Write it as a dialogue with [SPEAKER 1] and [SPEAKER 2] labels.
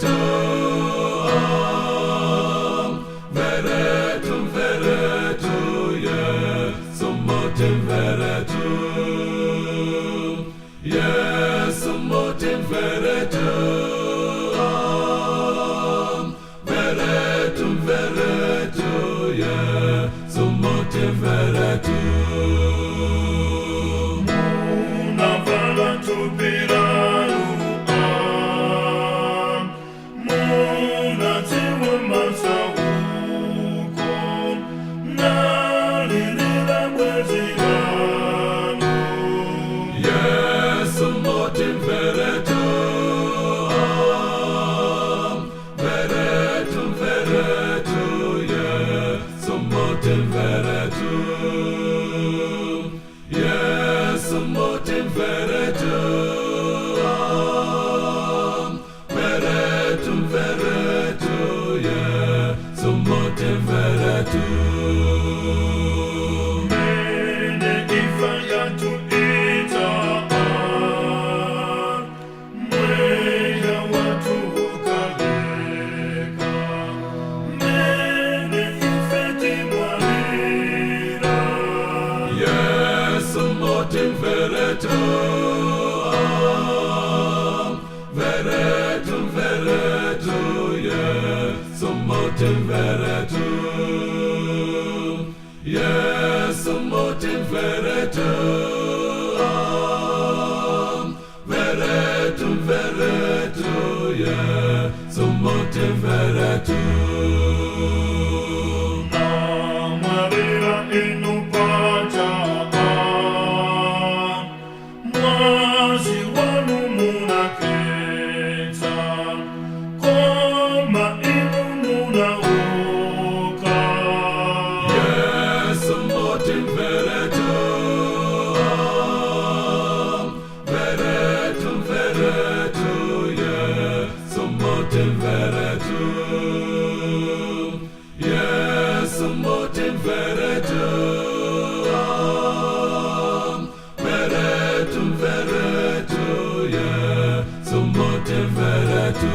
[SPEAKER 1] Veretu, veretu, veretu, Yesu mutimveretu. Yesu mutimveretu. Veretu, veretu, Yesu mutimveretu.
[SPEAKER 2] Munavala thupi lanu, munadziwa masauko, nalilila bwenzi lanu.
[SPEAKER 1] Yesu mutimveretu, veretu, veretu, Yesu mutimveretu. Yesu mutimveretu, veretu, veretu, Yesu mutimveretu.
[SPEAKER 2] Mene imfa yathu idza, mweya wathu ukaleka, mene ife timwalira.
[SPEAKER 1] Yesu mutimveretu, veretu, veretu, Yesu mutimveretu. Yesu mutimveretu, veretu, veretu, Yesu mutimveretu.
[SPEAKER 2] Namwalira inu paja, mwazi wanu munakhetsa, koma inu munauka.
[SPEAKER 1] Yesu mutimveretu, veretu, veretu, Yesu mutimveretu. Yesu mutimveretu, veretu, veretu, Yesu mutimveretu.